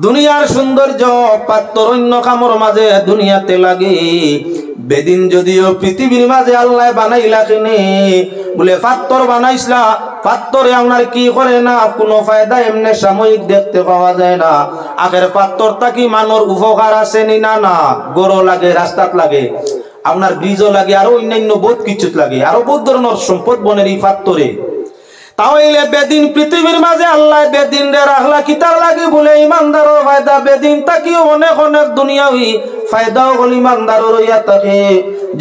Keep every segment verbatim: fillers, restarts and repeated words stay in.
দুনিয়ার সৌন্দর্য পাত্তর অইন্য কামর মাঝে দুনিয়াতে লাগে। বেদিন যদিও পৃথিবীর মাঝে আল্লায় বানাইলা কেনে, বুলে পাত্তর বানাইছলা, পাত্তরে আপনার কি করে না, কুনু ফায়দা এমনে সাময়িক দেখতে পাওয়া যায় না। আখের পাত্তর থাকি মানষর উপকার আছে নি? না, না, ঘরো লাগে, রাস্তাত লাগে, আপনার ব্রিজও লাগে, আরো অইন্যাইন্য বউত কিচ্ছুত লাগে, আরো বউত ধরনর সম্পদ বনের ই পাত্তরে। তা অইলে বেদিন পৃথিবীর মাঝে আল্লায় বেদিনরে রাখলা কিতার লাগি? বুলে ইমানদারর ফায়দা। বেদিন থাকিও অনেক অনেক দুনিয়াবি ফায়দা অকল ইমানদারর অইয়া থাকে।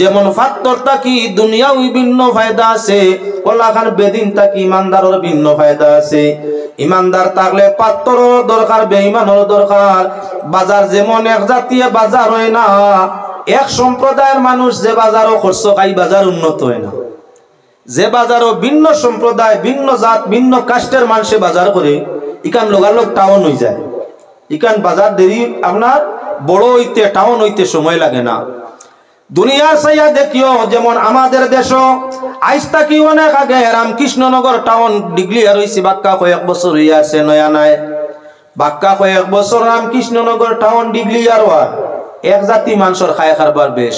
যেমন পাত্তর থাকি দুনিয়াবি ভিন্ন ফায়দা আছে, অলাখান বেদিন থাকি ইমানদারর ভিন্ন ফায়দা আছে। ইমানদার থাকলে পাত্তরর দরকার, বেইমানর দরকার। বাজার যেমন এক জাতীয় বাজার অয় না, এক সম্প্রদায়র মানুষ যে বাজারো খরচ খায়, বাজার উন্নত অয় না। যে বাজারো ভিন্ন সম্প্রদায়, ভিন্ন জাত, ভিন্ন কাস্টের মানষে বাজার করে, ইখান লগালগ টাউন অইযায়। ইখান বাজার দেরি আপনার বড় অইতে, টাউন অইতে সময় লাগে না। দুনিয়ার চাইয়া দেখিও, যেমন আমাদের দেশো আইজ থাকি অনেক আগে রামকৃষ্ণনগর টাউন declare অইছে, বাক্কা কয়েক বছর অইয়া আছে, নয়া নায়। বাক্কা কয়েক বছর রামকৃষ্ণনগর টাউন declare অওয়ার এক জাতি মানষর খায় কারবার বেশ।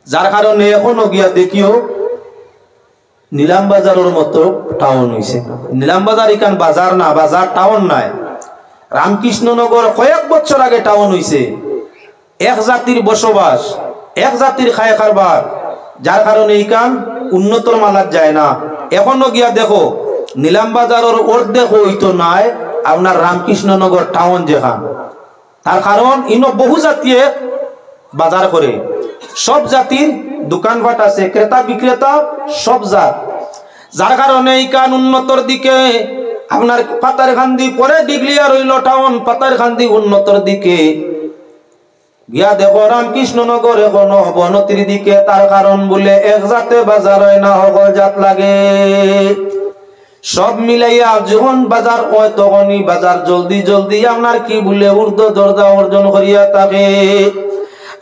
যার কারণে এখনো গিয়া দেখিও নিলাম বাজারর মতো টাউন অইছে না। নিলাম বাজার ইখান বাজার না, বাজার টাউন নায়। রামকৃষ্ণনগর কয়েক বছর আগে টাউন অইছে। এক জাতির বসবাস, এক জাতির খায় কারবার, যার কারণে ইখান উন্নতর মালাত যায় না। এখনো গিয়া দেখো, নিলাম বাজারর অর্ধেক অইতো নায় আপনার রামকৃষ্ণনগর টাউন যেখান। তার কারণ ইনো বহু জাতিয়ে বাজার করে, সব জাতির দোকানপাট আছে, ক্রেতা বিক্রেতা সব জাত। যার কারণে ইখান উন্নতর দিকে আপনার পাথারকান্দি পরে declare অইলো টাউন, পাথারকান্দি উন্নতর দিকে। গিয়া দেখো রামকৃষ্ণনগর এখনো অবনতির দিকে। তার কারণ বুলে এক জাতে বাজার অয় না, হকল জাত লাগে। সব মিলাইয়া যখন বাজার অয়, তখনই বাজার জলদি জলদি আপনার কি বুলে ঊর্ধ্ব দরজা অর্জন করিয়া থাকে।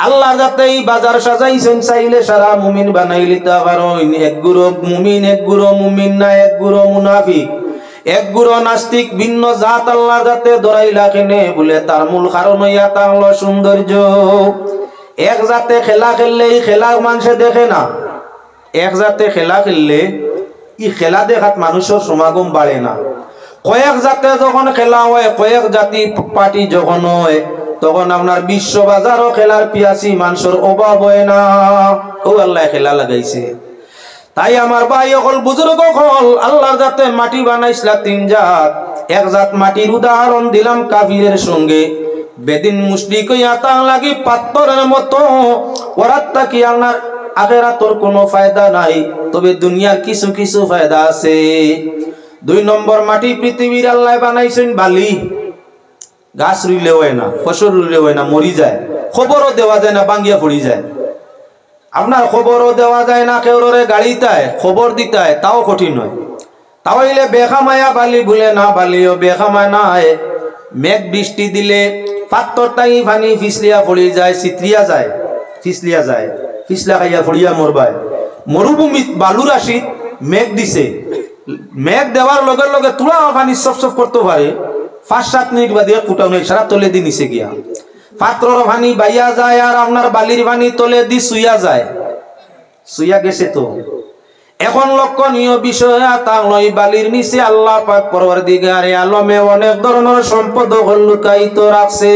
আল্লার জাতে ই বাজার সাজাইছইন, চাইলে সারা মুমিন বানাইলিতা পারইন। এক গুরু মুমিন, এক গুরু মুমিন না, এক গুরু মুনাফিক, এক গুরু নাস্তিক, ভিন্ন জাত আল্লার জাতে ধরাইলা কেনে? বুলে তার মূল কারণ অইয়া থাকলো সৌন্দর্য। এক জাতে খেলা খেললে ই খেলা মানষে দেখে না, এক জাতে খেলা খেললে ই খেলা দেখাত মানষর সমাগম বাড়ে না। কয়েক জাতে যখন খেলা অয়, কয়েক জাতি পার্টি যখন অয়, তখন আপনার বিশ্ব বাজারো খেলার পিয়াসি মানষর অভাব অয় না। অউ আল্লায় খেলা লাগাইছে। তাই আমার ভাই অকল, বুজুর্গ অকল, আল্লার জাতে মাটি বানাইছলা তিন জাত। এক জাত মাটির উদাহরণ দিলাম কাফিরের সঙ্গে। বেদিন মুশরিক অইয়া তার লাগি পাত্তরের মতো, অরাত থাকি আপনার আখেরাতর কুনু ফায়দা নাই, তবে দুনিয়ার কিছু কিছু ফায়দা আছে। দুই নম্বর মাটি পৃথিবীর আল্লায় বানাইছইন বালি, গাছ রুইলে অয় না, ফসল রুইলে অয় না, মরি যায়, কবরও দেওয়া যায় না, ভাঙ্গিয়া পড়ি যায়। আপনার কবরও দেওয়া যায় না, কেউররে গাড়িতায় কবর দিতায়, তাও কঠিন অয়। তা অইলে বেখামায়া বালি বুলে না, বালিও বেখামায়া নায়। মেঘ বৃষ্টি দিলে পাত্তর থাকি পানি ফিসলিয়া পড়ি যায়, ছিতরিয়া যায়, ফিসলিয়া যায়, ফিসলা খাইয়া পড়িয়া মরবায়। মরুভূমিত বালুরাশিত মেঘ দিছে, মেঘ দেওয়ার লগে লগে থুড়া পানি সফ সফ করতো পারে, পাঁচ সাত মিনিট বাদে এক ফুটাও নাই, সারা তলেদি নিচে গিয়া। পাত্রর পানি বাইয়া যায় আর আপনার বালির পানি তলেদি চুইয়া যায়, চুইয়া গেছে তো। এখন লক্ষণীয় বিষয় অইয়া থাকলো, ই বালির নিচে আল্লাহ পাক পরওয়ারদিগারে আলমে অনেক ধরনর সম্পদ অকল লুকায়িত রাখছে।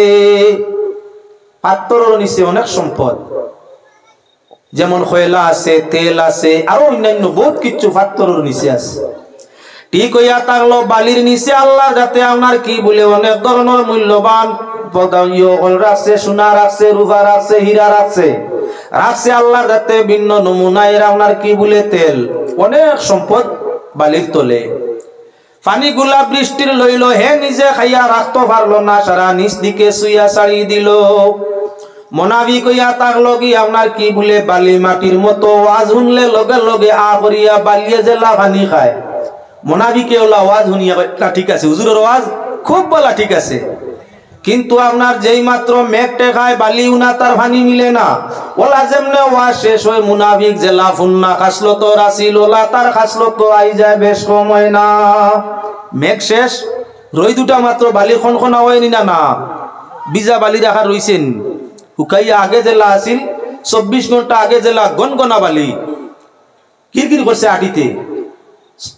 পাত্তরর নিচে অনেক সম্পদ, যেমন কয়লা আছে, তেল আছে, আরো অন্যান্য বউত কিচ্ছু পাত্তরর নিচে আছে। ঠিক অইয়া থাকলো, বালির নিচে আল্লার জাতে আপনার কি বুলে অনেক ধরনর মূল্যবান পদার্থ অকল রাখছে, সোনা রাখছে, রূপা রাখছে, হীরা রাখছে, রাখছে আল্লার জাতে ভিন্ন নমুনা এর আপনার কি বুলে তেল, অনেক সম্পদ বালির তলে। পানিগুলা বৃষ্টির লইলো, হে নিজে খাইয়া রাখতো পারলো না, সারা নিচ দিকে চুইয়া ছাড়ি দিলো। মোনাফিক অইয়া থাকলো কি আপনার কি বুলে বালি মাটির মতো, ওয়াজ হুনলে লগে লগে আ করিয়া বালিয়ে যেলা পানি খায়। মোনাফিকে অলা ওয়াজ হুনিয়া কয়, "না, ঠিক আছে, হুজুরর ওয়াজ খুব ভালা, ঠিক আছে।" কিন্তু আপনার যেই মাত্র মেঘ ঠেকায়, বালি উনা তার পানি মিলে না। অলা যেমনে ওয়াজ শেষ অয়, মুনাফিক যেলা ফুন্না খাসলত আছিল, অলা তার খাসলত আই যায়, বেশ কম অয় না। মেঘ শেষ, রইদ উঠা মাত্র বালি খনখনা অয়নি না, না, ভিজা বালি রাখা রইছেন, হুকাইয়া আগে যেলা আছিল, চব্বিশ ঘন্টা আগে যেলা গনগনা বালি, কিরকির করছে আটিতে।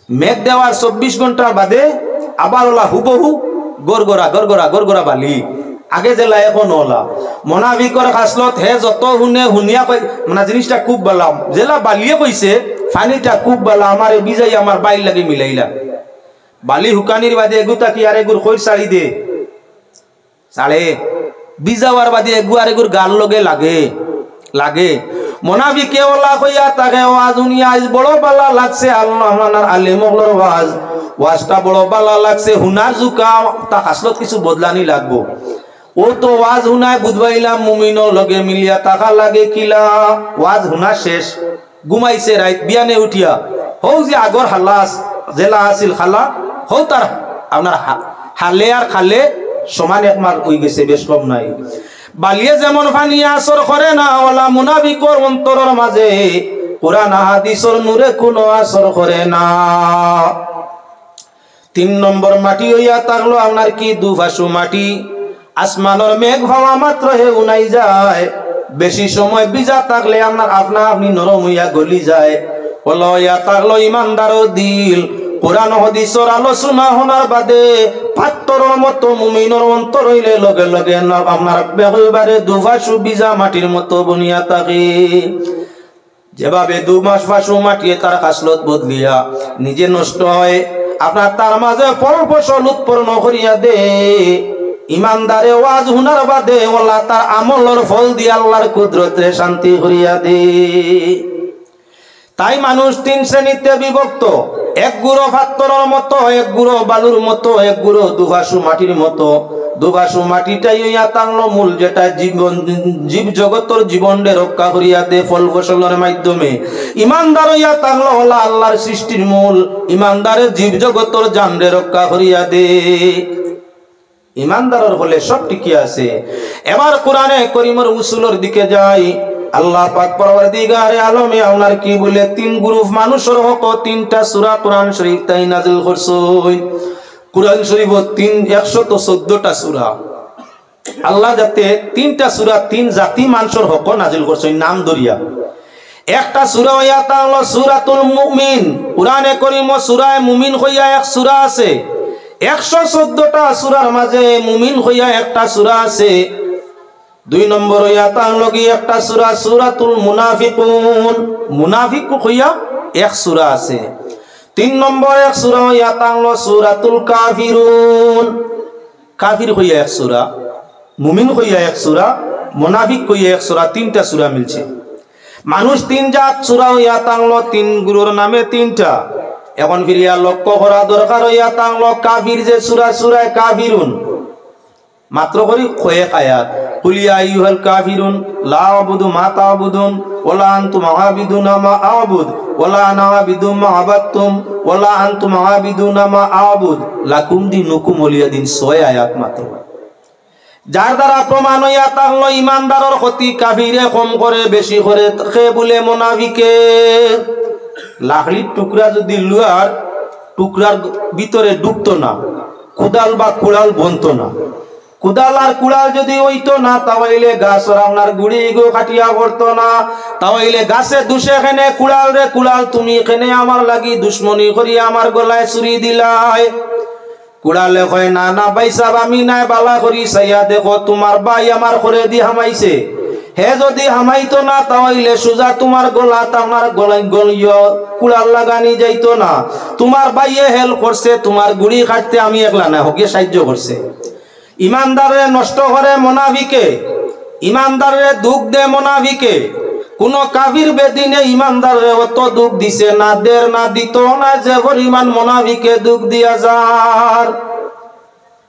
মেঘ দেওয়ার চব্বিশ ঘন্টার বাদে আবার ওলা হুবহু গরগরা, গরগরা, গরগরা বালি। আগে যেলা এখন ওলা। মোনাফিকর খাসলত, হে যত হুনে, হুনিয়া কয়, মানে, জিনিসটা খুব বালা। যেলা বালিয়ে কইছে, পানিটা খুব বালা, আমারে ভিজাই আমার বাইর লাগি মিলাইলা। বালি হুকানির বাদে এগু তাকি আর এগুর খৈর ছাড়ি দে। ছাড়ে। ভিজাওয়ার বাদে এগু আর এগুর গার লগে লাগে, লাগে। মোনাফিকে ওলা কইয়া থাকে, "ওয়াজ হুনিয়া আইজ বড় বালা লাগছে, আল্লাহ মানার আলিম অকলর ওয়াজ, ওয়াজটা বড় বালা লাগছে, হুনার জুকা, তা খাসলত কিছু বদলানি লাগবো।" ও তো ওয়াজ হুনায় বুঝবাইলাম, মুমিনর লগে মিলিয়া থাকা লাগে কিলা। ওয়াজ হুনা শেষ, ঘুমাইছে রাইত, বিয়ানে উঠিয়া, হউ যে আগর হালাস, যেলা আছিল খালা, হউ তার আপনার হা-, হালে আর খালে সমান একমার অই গেছে, বেশ কম নাই। বালিয়ে যেমন পানি আসর করে না, ওলা মুনাফিকর অন্তরর মাঝে কোরআন হাদিসর নূরে কোনো আসর করে না। তিন নম্বর মাটি অইয়া থাকলো আপনার কি দুফাসু মাটি। আসমানর মেঘ পাওয়া মাত্র হে উনাই যায়। বেশি সময় ভিজা থাকলে আপনার আপনা আপনি নরম অইয়া গলি যায়। ওলা অইয়া থাকলো ইমানদারর দিল। কোরআন হাদিসর আলোচনা হুনার বাদে পাত্থরর মতো মুমিনর অন্তর অইলে লগে লগে না-, আপনার বেগুবারে দুফাসু ভিজা মাটির মতো বনিয়া থাকে। যেভাবে দুফাসু মাটিয়ে তার খাসলত বদলিয়া নিজে নষ্ট হয়, আপনার তার মাঝে ফল ফসল উৎপন্ন করিয়া দে। ইমানদারে ওয়াজ হুনার বাদে ওলা তার আমলর ফল দিয়া আল্লাহর কুদরতে শান্তি করিয়া দে। তাই মানুষ তিন শ্রেণীতে বিভক্ত, এক গুঁড়ো পাত্থরর মতো, এক গুঁড়ো বালুর মতো, এক গুঁড়ো দুফাসু মাটির মতো। দুফাসু মাটিটাই অইয়া থাকলো মূল, যেটা জীবন, জীব জগতর জীবনরে রক্ষা করিয়া দে ফল ফসলর মাধ্যমে। ইমানদার অইয়া থাকলো ওলা আল্লাহর সৃষ্টির মূল, ইমানদারে জীব জগতর জানরে রক্ষা করিয়া দে। ইমানদারর ফলে সব টিকি আছে। এবার কোরআনে করিমর উসুলর দিকে যাই। আল্লাহ পাক পরওয়ারদিগারে আলমে আপনার কি বলে তিন গ্রুপ মানুষর হক তিনটা সূরা কোরআন শরীফ তাই নাজিল করছইন। কোরআন শরীফ তিন, একশত চোদ্দটা সূরা। আল্লাহ যাতে তিনটা সূরা তিন জাতি মানুষর হক নাজিল করছইন নাম ধরিয়া। একটা সূরা অইয়া থাকলো সূরাতুল মুমিন। কোরআনে করিম সূরায়ে মুমিন কইয়া এক সূরা আছে। একশো চোদ্দটা সূরার মাঝে মুমিন কইয়া একটা সূরা আছে। দুই নম্বর অইয়া থাকলো কি একটা সূরা, সূরাতুল মুনাফিকুন। মুনাফিক কইয়া এক সূরা আছে। তিন নম্বর এক সূরা অইয়া থাকলো সূরাতুল কাফিরুন। কাফির কইয়া এক সূরা, মুমিন কইয়া এক সূরা, মুনাফিক কইয়া এক সূরা, তিনটা সূরা মিলছে। মানুষ তিন জাত সূরা অইয়া থাকলো, তিন গুরুর নামে তিনটা। এখন ফিরিয়া লক্ষ্য করা দরকার অইয়া থাকলো, কাফির যে সূরা, সূরায়ে কাফিরুন। মাত্র করি কয়েক আয়াত, "কুল ইয়া আইয়ুহাল কাফিরুন, লা আ'বুদু মা তা'বুদুন, ওয়ালা আনতুম আ'বিদুনা মা আ'বুদ, ওয়ালা আনা আ'বিদু মা আ'বাদতুম, ওয়ালা আনতুম আ'বিদুনা মা আ'বুদ, লাকুম দীনুকুম ওয়ালিয়া দীন", ছয় আয়াত মাত্র। যার দ্বারা প্রমাণ অইয়া থাকলো ইমানদারর ক্ষতি কাফিরে কম করে, বেশি করে, কে বলে মুনাফিকে। লাকড়ির টুকরা যদি লুয়ার টুকরার ভিতরে ঢুকতো না, কুদাল বা কুড়াল বনতো না। কুদাল আর কুড়াল যদি অইতো না, তাইলে গাছর আপনার গুড়ি ইগু কাটিয়া পড়তো না। তাইলে গাছে দুষে কেনে, কুড়াল রে কুড়াল, তুমি কেনে আমার লাগি দুশমনি করি আমার গলায় ছুরি দিলায়। কুড়ালে কয়, "না, না, ভাইসাব, আমি নায়, বালা করি চাইয়া দেখো, তুমার ভাই আমার করেদি হামাইছে। হে যদি হামাইতো না, তাইলে সুজা তুমার গলাত আমার গলায় গলিও কুড়াল লাগানি যাইতো না। তুমার ভাইয়ে help করছে, তুমার গুড়ি কাটতে আমি একলা না, হকিয়ে সাহায্য করছে।" ইমানদাররে নষ্ট করে মুনাফিকে, ইমানদাররে দুখ দে মুনাফিকে। কুনু কাফির বেদিনে ইমানদাররে অত দুখ দিছে না, দের না, দিতো না, যে পরিমাণ মুনাফিকে দুখ দিয়া যার।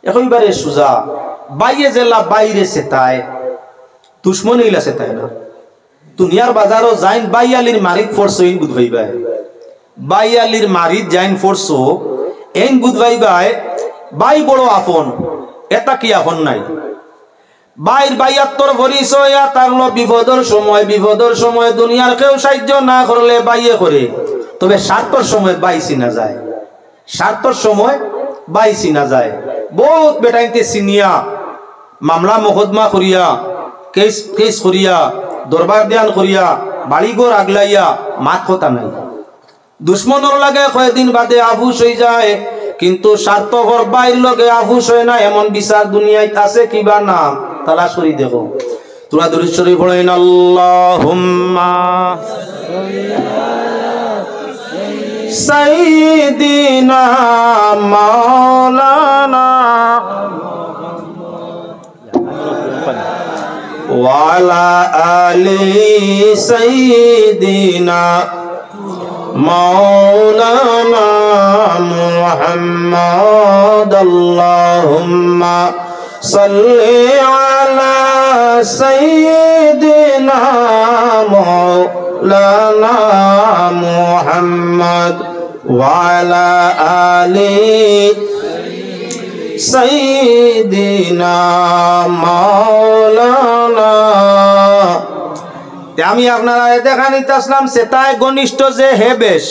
একেবারে সুজা, ভাইয়ে যেলা ভাইরে চেতায়, দুশমনে ইলা চেতায় না। দুনিয়ার বাজারো যাইন ভাইয়ালির মারিত পড়ছো, এইন বুঝ পাইবায়। ভাইয়ালির মারিত যাইন পড়ছো, এইন বুঝ পাইবায়, ভাই বড় আপন, এটা কি আপন নাই। ভাইর ভাইয়াত্তর পরিচয় ইয়া থাকলো বিপদর সময়, বিপদর সময় দুনিয়ার কেউ সাহায্য না করলে ভাইয়ে করে, তবে স্বার্থর সময় ভাই চিনা যায়। স্বার্থর সময় ভাই চিনা যায়। বউত বেটাইন্তে চিনিয়া, মামলা মকদ্দমা করিয়া, কেস কেস করিয়া, দরবার দেয়ান করিয়া, বাড়িঘর আগলাইয়া, মাত কথা নাই। দুশমনর লগে কয়দিন বাদে আফুস অইযায়, কিন্তু স্বার্থপর ভাইর লগে আফুস অয় না। এমন বিচার দুনিয়াত আছে কিবা না? তালাশ করি দেখো। তোরা দুরূদ শরীফ পড়ইন, আল্লাহুম্মা সাইয়্যিদিনা মাওলানা ওয়া আলা আলি সাইয়্যিদিনা মাওলানা মুহাম্মদ। আল্লাহুম্মা সাল্লি আলা সাইয়্যিদিনা মাওলানা মুহাম্মদ ওয়া আলা আলি সাইয়্যিদিনা মাওলানা। তে আমি আপনারারে দেখানিত আছলাম, চেতায় ঘনিষ্ঠ যে হে বেশ,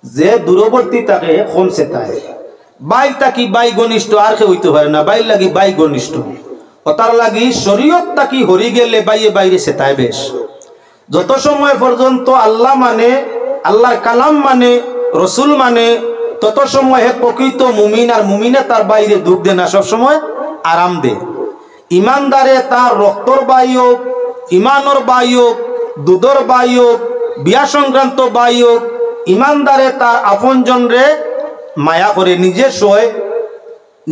যে দূরবর্তী তাকে হে কম চেতায়। ভাই থাকি ভাই ঘনিষ্ঠ আর কেউ অইতো পারে না, ভাইর লাগি ভাই ঘনিষ্ঠ। অতার লাগি শরীয়ত থাকি হরি গেলে ভাইয়ে ভাইরে চেতায় বেশ। যত সময় পর্যন্ত আল্লাহ মানে, আল্লাহর কালাম মানে, রসুল মানে, তত সময় হে প্রকৃত মুমিন, আর মুমিনে তার ভাইরে দুখ দে না, সব সময় আরাম দে। ইমানদারে তার রক্তর ভাই অউক, ইমানর ভাই অউক, দুধর ভাই অউক, বিয়া সংক্রান্ত ভাই অউক, ইমানদারে তার আপনজনরে মায়া করে, নিজে সয়,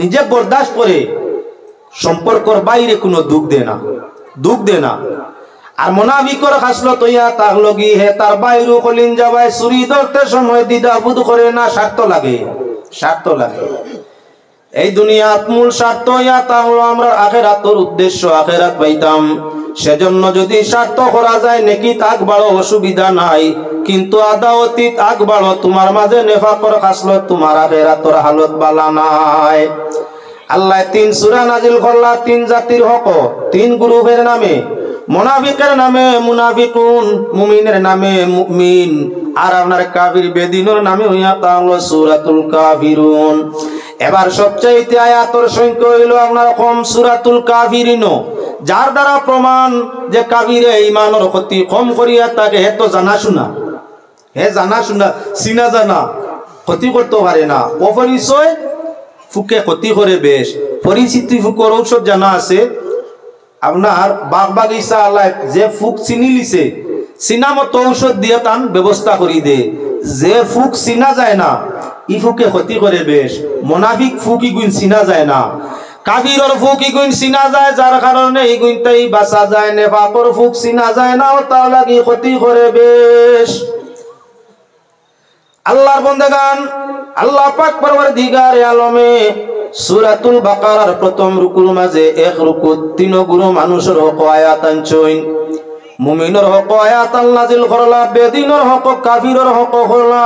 নিজে বরদাস্ত করে, সম্পর্কর ভাইরে কুনু দুখ দে না, দুখ দে না। আর মুনাফিকর খাসলত অইয়া থাকলো গি, হে তার ভাইরউ কলিজাবায় ছুরি ধরতে সময় দ্বিধাবোধ করে না, স্বার্থ লাগে, স্বার্থ লাগে। এই দুনিয়াত মূল স্বার্থ অইয়া থাকলো আমরার আখেরাতর উদ্দেশ্য, আখেরাত পাইতাম। সেজন্য যদি স্বার্থ করা যায়, নেকিত আগ বাড়ো, অসুবিধা নাই, কিন্তু আদাওতিত আগ বাড়ো, তুমার মাঝে নেফাকর খাসলত, তুমার আখেরাতর হালত বালা নাই। আল্লায় তিন সূরা নাজিল করলা তিন জাতির হক, তিন গ্রুপের নামে, মুনাফিকের নামে মুনাফিকুন, মুমিনের নামে মুমিন, আর আপনার কাফির বেদিনর নামে অইয়া থাকলো সূরাতুল কাফিরুন। এবার সবচাইতে আয়াতর সংখ্যা অইলো আপনার কম, সূরাতুল কাফিরিন, যার দ্বারা প্রমাণ যে কাফিরে ইমানর ক্ষতি কম করিয়া থাকে, হে তো জানা শুনা, হে জানা শুনা, চিনা জানা, ক্ষতি করতো পারে না। অপরিচয় ফুকে ক্ষতি করে বেশ। পরিচিতি ফুকর ঔষধ জানা আছে। আপনার বাগ বাগিচা আলায় যে ফুক চিনিলিছে, চিনা মতো ঔষধ দিয়া তান ব্যবস্থা করি দে। যে ফুক চিনা যায় না, ই ফুকে ক্ষতি করে বেশ। মুনাফিক ফুক ইগুইন চিনা যায় না, কাফিরর ফুক ইগুইন চিনা যায়, যার কারণে ইগুইন তাই বাঁচা যায়। নেফাকর ফুক চিনা যায় না, অতার লাগি ক্ষতি করে বেশ। আল্লাহর বন্দেগান, আল্লাহ পাক পরওয়ারদিগারে আলমে সূরাতুল বাকারার প্রথম রুকুর মাঝে এক রুকুত তিন গুরু মানুষর হক আয়াত আনছইন। মুমিনর হক আয়াত আল্লাহ নাজিল করলা, বেদিনর হক, কাফিরর হক করলা,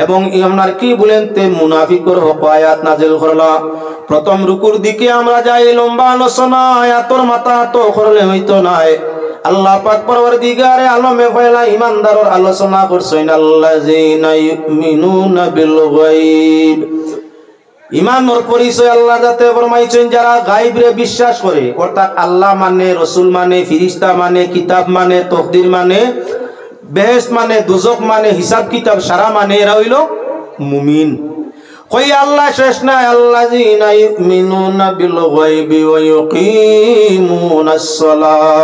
এবং ই আপনার কি বলেন তে মুনাফিকর হক আয়াত নাজিল করলা। প্রথম রুকুর দিকে আমরা যাই, লম্বা আলোচনা, আয়াতর মাথা তো করলে অইতো নায়। আল্লাহ পাক পরওয়ারদিগারে আলমে পয়লা ইমানদারর আলোচনা করছইন, আল্লাযীনা ইউমিনুনা বিল গায়ব। ইমানর পরিচয় আল্লাহ যাতে ফরমাইছইন, যারা গায়বরে বিশ্বাস করে, অর্থাৎ আল্লাহ মানে, রসুল মানে, ফিরিস্তা মানে, কিতাব মানে, তকদির মানে, বেহেশত মানে, দুজখ মানে, হিসাব কিতাব সারা মানে, এরা অইলো মুমিন। কই আল্লাহ শেষ নাই, আল্লাযীনা ইউমিনুনা বিল গায়বি ওয়া ইউকিমুনাস সালাহ,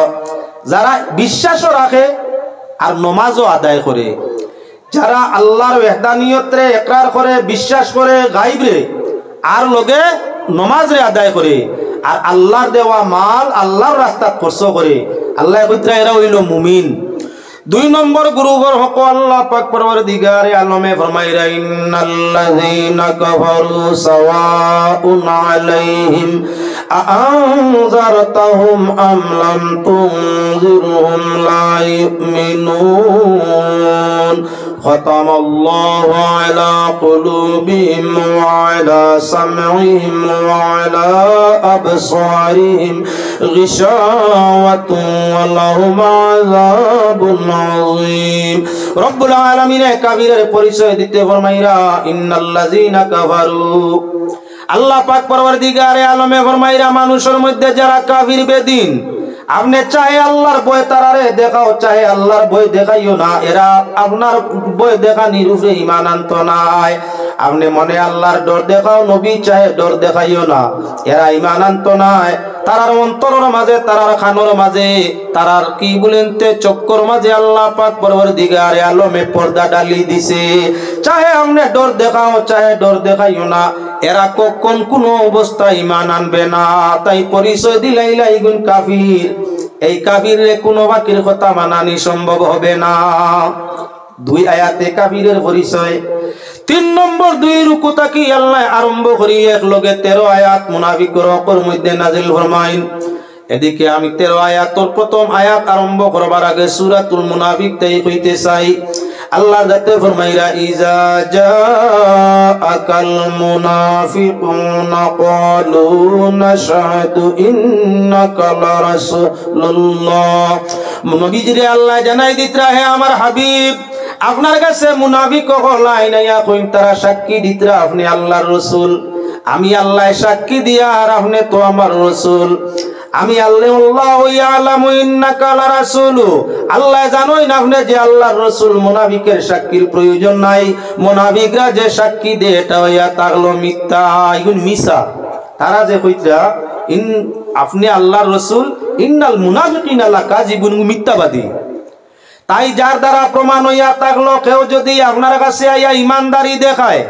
যারা বিশ্বাসও রাখে আর নমাজও আদায় করে, যারা আল্লাহর ওয়াহদানিয়তরে একরার করে, বিশ্বাস করে গায়বরে, আর লগে নমাজরে আদায় করে, আর আল্লাহর দেওয়া মাল আল্লাহর রাস্তাত খরচ করে, আল্লাহ কইতরা এরা অইলো মুমিন। দুই নম্বর গ্রুপর হক আল্লাহ পাক পরওয়ারদিগারে আলমে ফরমাইরা, ইন্নাল্লাযীনা কাফারু সাওয়াউন আলাইহিম আআনজারতাহুম আম লাম তুনজিরহুম লা ইউমিনুন। ختم الله على قلوبهم وعلى سمعهم وعلى أبصارهم غشاوة ولهم عذاب عظيم। রব্বুল আলামিনে কাফিরের পরিচয় দিতে ফরমাইরা, ইন্নাল্লাযীনা কাফারু, আল্লাহ পাক পরওয়ারদিগারে আলমে ফরমাইরা, মানুষর মধ্যে যারা কাফির বেদিন, আপনে চাহে আল্লাহর ভয় তারারে দেখাও, চাহে আল্লাহর ভয় দেখাইও না, এরা আপনার ভয় দেখানির উপরে ঈমান আনতো নায়। আপনে মনে আল্লাহর ডর দেখাও, নবী চাহে ডর দেখাইও না, এরা ঈমান আনতো নায়। তারার অন্তরর মাঝে, তারার কানর মাঝে, তারার কি বুলেনতে চক্ষর মাঝে আল্লাহ পাক পরওয়ারদিগারে আলমে পর্দা ডালি দিছে। চাহে আপনে ডর দেখাও, চাহে ডর দেখাইও না, এরা কখন কোনো অবস্থায় ঈমান আনবে না। তাই পরিচয় দিলাইলা ইগুন কাফির। এই কাফিররে কোনো বাকির কথা মানানি সম্ভব হবে না। দুই আয়াতে কাফিরের পরিচয়। তিন নম্বর দুই রুকু থাকি আল্লায় আরম্ভ করি এক লগে তেরো আয়াত মুনাফিকর হকর মধ্যে নাজিল ফরমাইন। এদিকে আমি তেরো আয়াতর প্রথম আয়াত আরম্ভ করবার আগে সূরাতুল মুনাফিক থাকি কইতে চাই। আল্লাহর জাতে ফরমাইরা, "ইজা জাআকাল মুনাফিকুনা ক্বালু নাশহাদু ইন্নাকা লারাসূলুল্লাহ।" নবীজিরে আল্লায় জানাই দিতরা, হে আমার হাবিব, আপনার কাছে মুনাফিক অকল আইন আইয়া কইন, তারা সাক্ষী দিতরা আপনে আল্লাহর রসুল। আমি আল্লায় সাক্ষী দিয়ার আপনে তো আমার রসুল। আমি আল্লাহ, আল্লাহু ইয়ালামু ইন্নাকা লারাসূলু। আল্লায় জানইন আপনে যে আল্লাহর রসুল, মুনাফিকের সাক্ষীর প্রয়োজন নাই। মুনাফিকরা যে সাক্ষী দেয়, এটা অইয়া থাকলো মিথ্যা, ইগুন মিছা। তারা যে কইতরা, ইন, আপনে আল্লাহর রসুল, ইন্নাল মুনাফিকিনা লাকাযিবুন, মিথ্যাবাদী। তাই যার দ্বারা প্রমাণ অইয়া থাকলো, কেউ যদি আপনার কাছে আইয়া ইমানদারি দেখায়,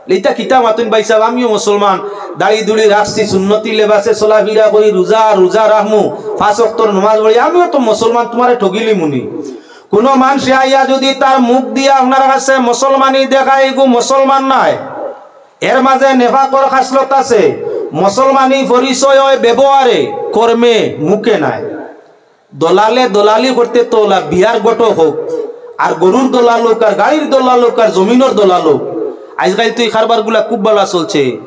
ইটা কিতা মাতুন ভাইসাব, আমিও মুসলমান, দাড়ি দুড়ি রাখছি, সুন্নতি লেবাসে চলাফিরা করি, রোজা, রোজা রাখমু, পাঁচ ওয়াক্তর নমাজ পড়ি, আমিও তো মুসলমান, তুমারে ঠগিলিমুনি। কোনো মানষে আইয়া যদি তার মুখ দিয়া আপনার কাছে মুসলমানি দেখায়, ইগু মুসলমান নায়, এর মাঝে নেফাকর খাসলত আছে। মুসলমানি পরিচয় অয় ব্যবহারে, কর্মে, মুখে নায়। দলালে দলালি করতে তো অলা বিয়ার ঘটক অউক, আর গরুর দলাল অউক, আর গাড়ির দলাল অউক, আর জমিনর দলাল অউক। আইজকাইল তো ই কারবারগুলা খুব ভালা চলছে।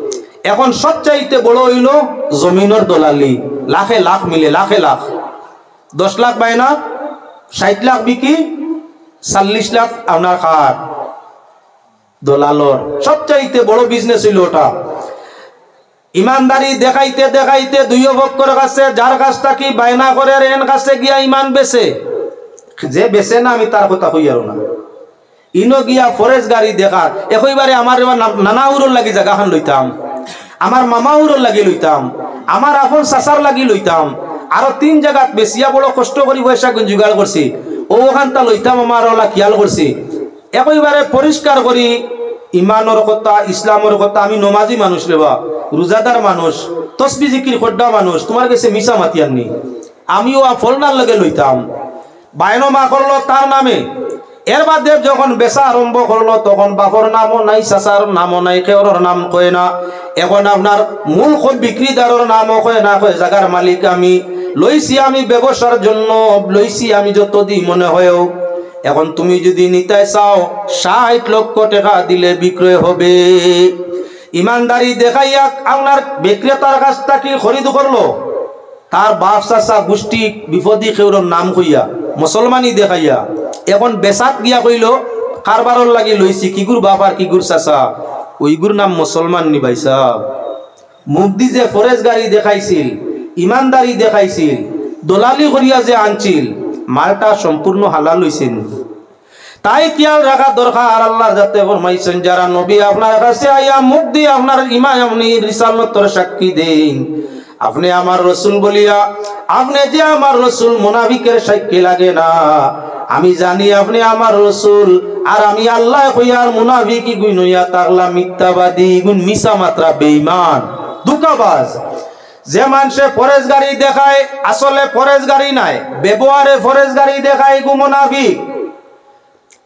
এখন সবচাইতে বড় অইলো জমিনর দলালি, লাখে লাখ মিলে, লাখে লাখ। দশ লাখ বায়না, ষাইট লাখ বিকি, চল্লিশ লাখ আপনার খার। দলালর সবচাইতে বড় business অইলো ওটা। ইমানদারি দেখাইতে দেখাইতে দুইও পক্ষর কাছে, যার কাছ থাকি বায়না করের, এন কাছে গিয়া ইমান বেচে। যে বেচে না, আমি তার কথা কইয়ার না। ইনো গিয়া ফরেজগারি দেখার, একইবারে আমার এবার না-, নানা হুরর লাগি জাগাখান লইতাম, আমার মামা হুরর লাগি লইতাম, আমার আপন চাচার লাগি লইতাম, আরো তিন জাগাত বেচিয়া বড় কষ্ট করি পয়সাগুন জোগাড় করছি, অউ ওখানতা লইতাম, আমার অলা খিয়াল করছি। একইবারে পরিষ্কার করি, ইমানর কথা, ইসলামর কথা, আমি নমাজি মানুষ রে বা, রোজাদার মানুষ, তসবি জিকির করডা মানুষ, তুমার গেছে মিছা মাতিয়ার নি। আমিও আ ফলনার লগে লইতাম, বায়নামা করলো তার নামে। এর বাদে যখন বেচা আরম্ভ করলো, তখন বাপর নামও নাই, চাচার নামও নাই, কেউরর নাম কয় না। এখন আপনার মূল খ-, বিক্রিদারর নামও কয় না, কয়, "জাগার মালিক আমি, লইছি আমি ব্যবসার জন্য, লইছি আমি যত দি মনে হয়ও।" এখন তুমি যদি নিতে চাও, ষাইট লক্ষ টেকা দিলে বিক্রয় হবে। ইমানদারি দেখাইয়া আপনার বিক্রেতার কাছ থাকি খরিদ করলো, তার বাপ চাচা গুষ্টি বিপদি কেউরর নাম কইয়া, মুসলমানি দেখাইয়া, এখন বেচাত গিয়া কইলো, "কারবারর লাগি লইছি, কিগুর বাপ আর কিগুর চাচা, অইগুর নাম মুসলমান নি ভাইসাব?" মুখদি যে ফরেজগারি দেখাইছিল, ইমানদারি দেখাইছিল, দলালি করিয়া যে আনছিল, মালটা সম্পূর্ণ হালাল অইছে নি? তাই খিয়াল রাখা দরকার। আল্লাহর জাতে ফরমাইছইন, যারা নবী আপনার কাছে আইয়া মুখদি আপনার ইমান, আপনি রিসালতর সাক্ষী দেইন, আপনি আমার রসুল বলিয়া, আপনি যে আমার রসুল, মুনাফিকের সাক্ষী লাগে না। আমি জানি আপনি আমার রসুল, আর আমি আল্লায় কইয়ার মুনাফিক ইগুইন অইয়া থাকলা মিথ্যাবাদী, ইগুইন মিছা মাতরা, বেঈমান, ধোঁকাবাজ। যে মানষে ফরেজগারি দেখায়, আসলে ফরেজগারি নায়, ব্যবহারে ফরেজগারি দেখায়, ইগু মুনাফিক।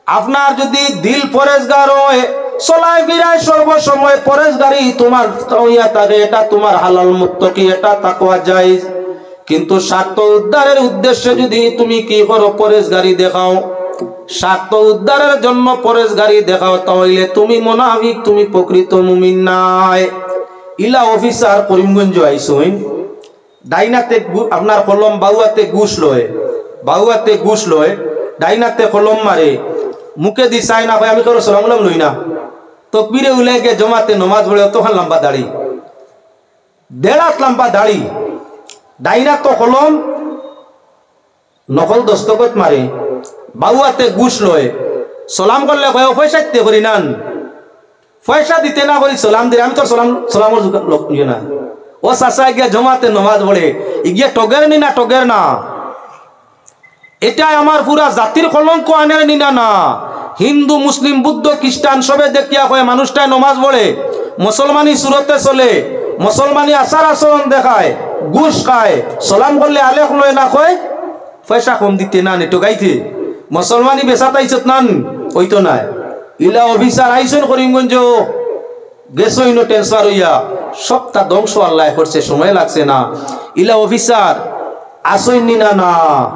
আপনার যদি দিল ফরেজগার অয়, চলায় ফিরায় সর্বসময় ফরেজগারি তুমার অইয়া থাকে, এটা তুমার হালাল মুত্তাকি, এটা তাকওয়া জায়েজ। কিন্তু স্বার্থ উদ্ধারের উদ্দেশ্যে যদি তুমি কি করো, ফরেজগারি দেখাও, স্বার্থ উদ্ধারের জন্য ফরেজগারি দেখাও, তাইলে তুমি মুনাফিক, তুমি প্রকৃত মুমিন নায়। ইলা অফিসার করিমগঞ্জ আইছইন, ডাইনাতে গু-, আপনার কলম, বাউয়াতে ঘুষ লয়, বাউয়াতে ঘুষ লয়, ডাইনাতে কলম মারে, মুখেদি চায় না, কয়, "আমি কেউরর সালাম উলাম লই না।" তকবিরে উলাইগে জমাতে নমাজ পড়ে, অতখান লম্বা দাড়ি। দেড় আত লাম্বা দাড়ি, ডাইন আতো কলম, নকল দস্তখত মারে, বাউ আতে ঘুষ লয়, সালাম করলে কয়, "ও পয়সা দিতে করি নান, পয়সা দিতে না করি সালাম দিরে, আমি তোর সালাম, সালামর জুকা-, লোক ইয়ে না।" ও চাচা গিয়া জমাতে নমাজ পড়ে, ইগিয়া টগের নি না, টগের না? এটায় আমার পুরা জাতির কলঙ্ক আনের নি না, না? হিন্দু, মুসলিম, বুদ্ধ, খ্রিস্টান সবে দেখিয়া কয়, মানুষটায় নমাজ পড়ে, মুসলমানি সুরতে চলে, মুসলমানি আচার আচরণ দেখায়, ঘুষ খায়, সালাম করলে আলেক লয় না কয়, পয়সা কম দিতে না নি, ঠগাইতে। মুসলমানি বেচাত আইছত নান, অইতো নায়। ইলা অফিসার আইছইন করিমগঞ্জ, গেছইন transfer অইয়া, সবটা ধ্বংস আল্লায় করছে, সময় লাগছে না। ইলা অফিসার আছইন নি না, না?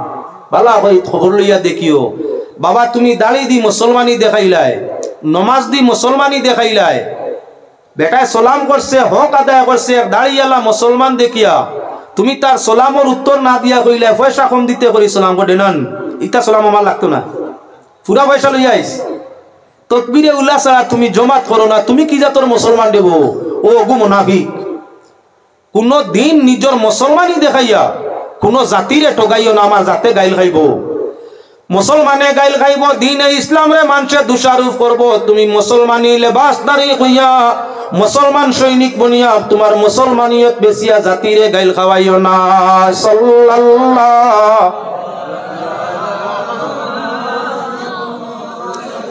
বালা করি খবর লইয়া দেখিও। বাবা, তুমি দাড়ি দি মুসলমানি দেখাইলায়, নমাজ দি মুসলমানি দেখাইলায়, বেটায় সালাম করছে, হক আদায় করছে, এক দাড়িআলা মুসলমান দেখিয়া তুমি তার সালামর উত্তর না দিয়া কইলায়, "পয়সা কম দিতে করি সালাম করে নান, ইতা সালাম আমার লাগতো না, পুরা পয়সা লইয়া আইস।" তকবিরে উলা ছাড়া তুমি জমাত করো না, তুমি কি জাতর মুসলমান দেবো? ও অগু মুনাফিক। কুনো দিন নিজর মুসলমানি দেখাইয়া কুনো জাতিরে ঠগাইও না, আমার জাতে গাইল খাইবো। মুসলমানে গাইল খাইবো, দ্বীনে ইসলামরে মানষে দোষারোপ করবো। তুমি মুসলমানি লেবাসদারি কইয়া, মুসলমান সৈনিক বনিয়া তুমার মুসলমানিয়ত বেচিয়া জাতিরে গাইল খাওয়াইও না। সাল্লাল্লাহ,